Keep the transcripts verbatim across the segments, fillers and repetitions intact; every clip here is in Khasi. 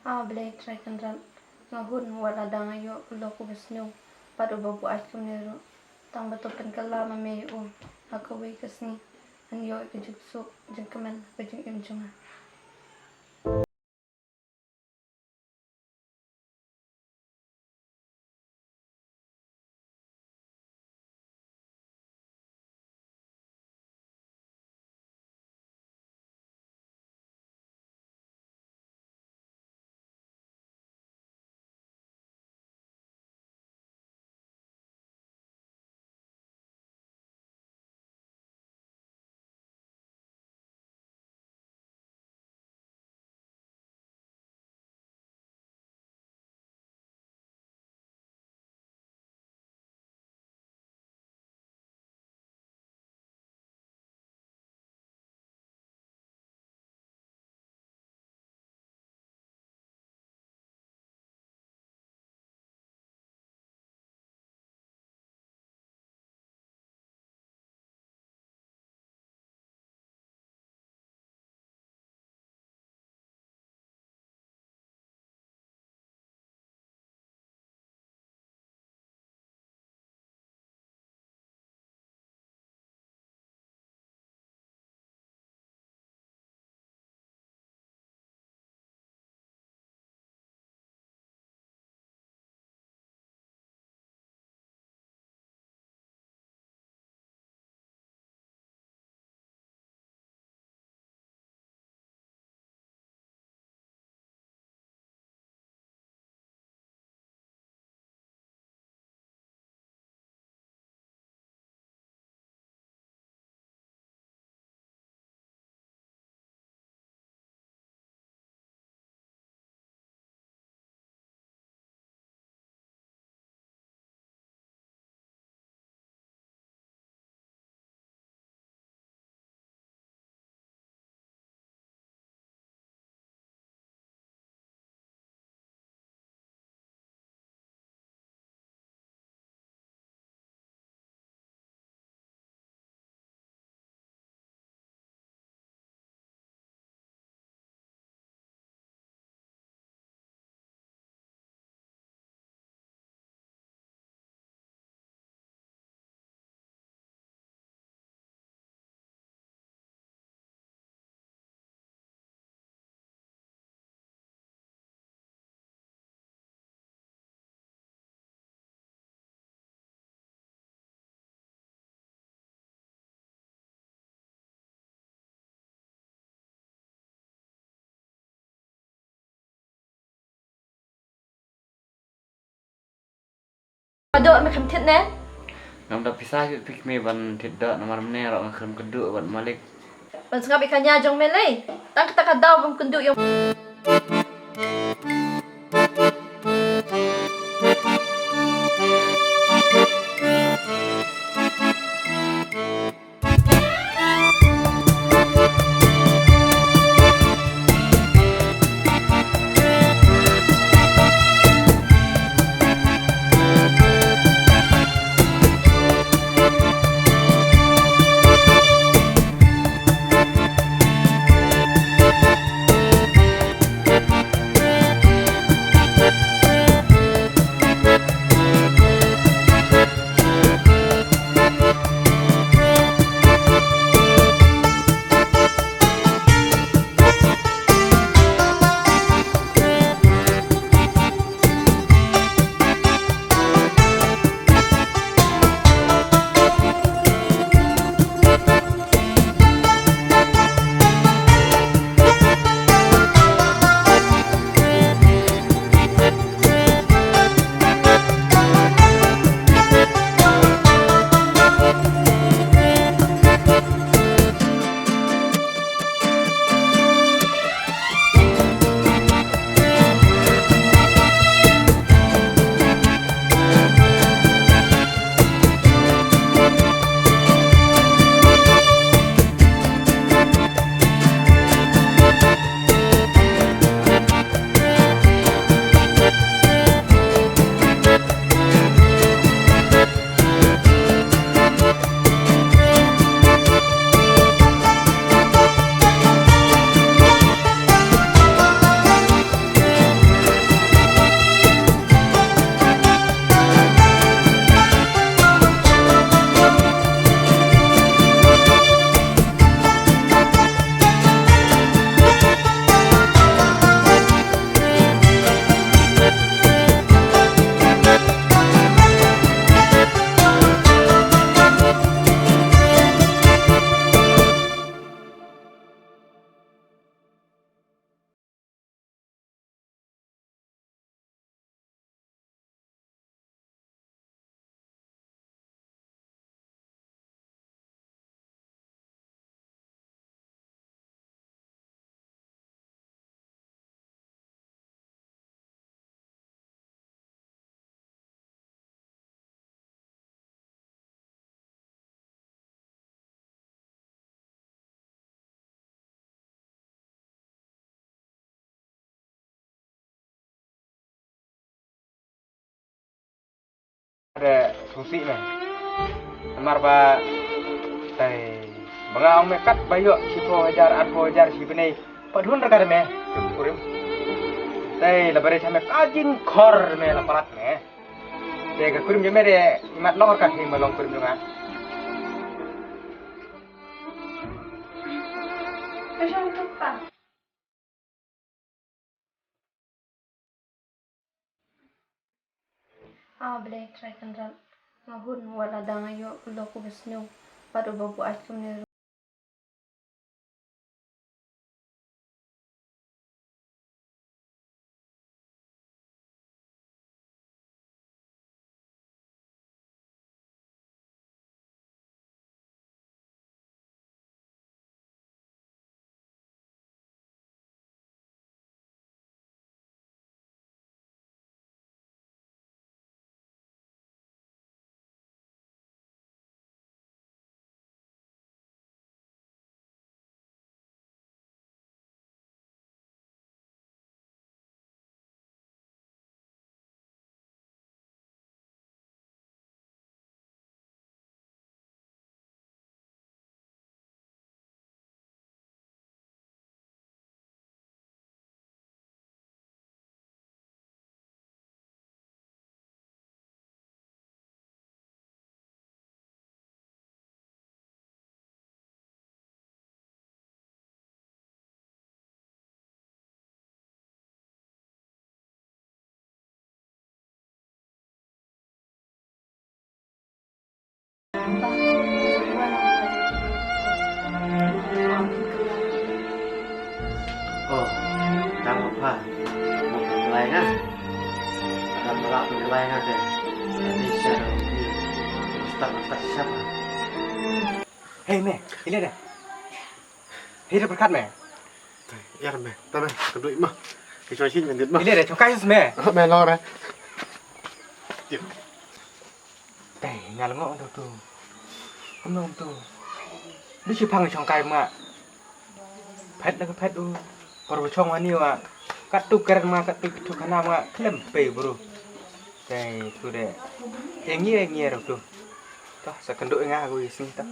A Blei Trai Kynrad, nga hun wat lada nga ïoh u lok uba sniew bad uba buaid kumne ruh, tang ba to pynkylla ma me ïa u ha kawei ka sngi, ngan ïoh ïa ka jingsuk jingkmen ha ka jingim jong nga. Ka doh me khlem thied ne? Ngam da pisa hi pik me ban thied doh namar mne ruh nga khlem kynduh bad malik. Ban sngap ïa ka nia jong me lei. Tang kata ka daw ban kynduh ïa u. Re sngewsih me. Namar ba, tai, ba nga ong me kat ba ïoh shiphew hajar, arphew hajar shi bnai, pat hun re ka de me, kurim. Tai, la ba re cha me ka jingkhor me la palat me. Te ka kurim jong me de, imat long ka hi ma long kurim jong nga. Ka shong tu pa. Ah, Blei Trai Kynrad, nga hun wat la dang ïoh u lok uba sniew bad uba buaid kumne ruh. Oh, tang pha. Mo pynlai nga. Adam la pynlai nga te. Ni sha ni. Start, start siapa? Hei me, ile da. Hei da berkat me. Yar me, ta me, kedui ma. Ki choi shin mendit ma. Ile da, chokai sus me. Me lo re. Tei, nga la ngoh tu tu. Kumno tu. Di shi phang shong kai ma. Phet la ka phet u. Por ba chong wa ni wa. Kat tu keren ma, kat tu tu khana ma. Klem pe bro. Tei, tu de. Engi, engi ro tu. Toh, sa kendu nga aku ising toh.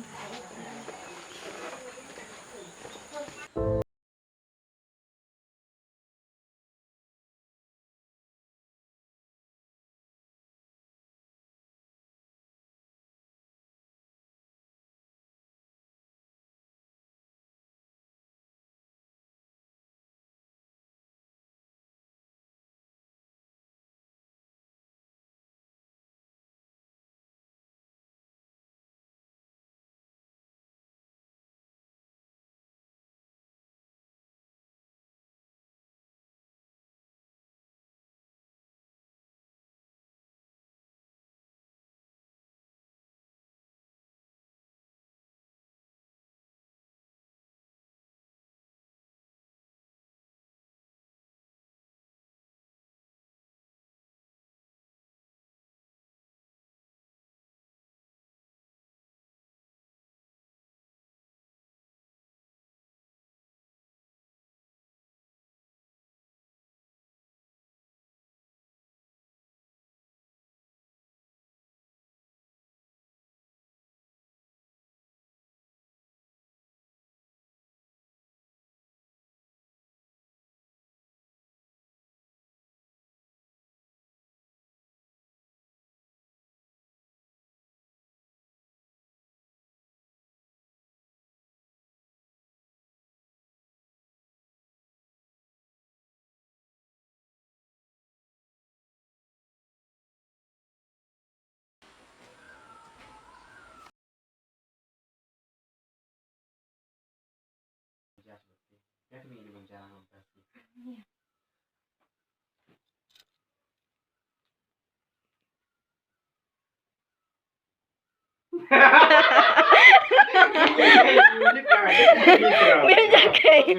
Mim jakei.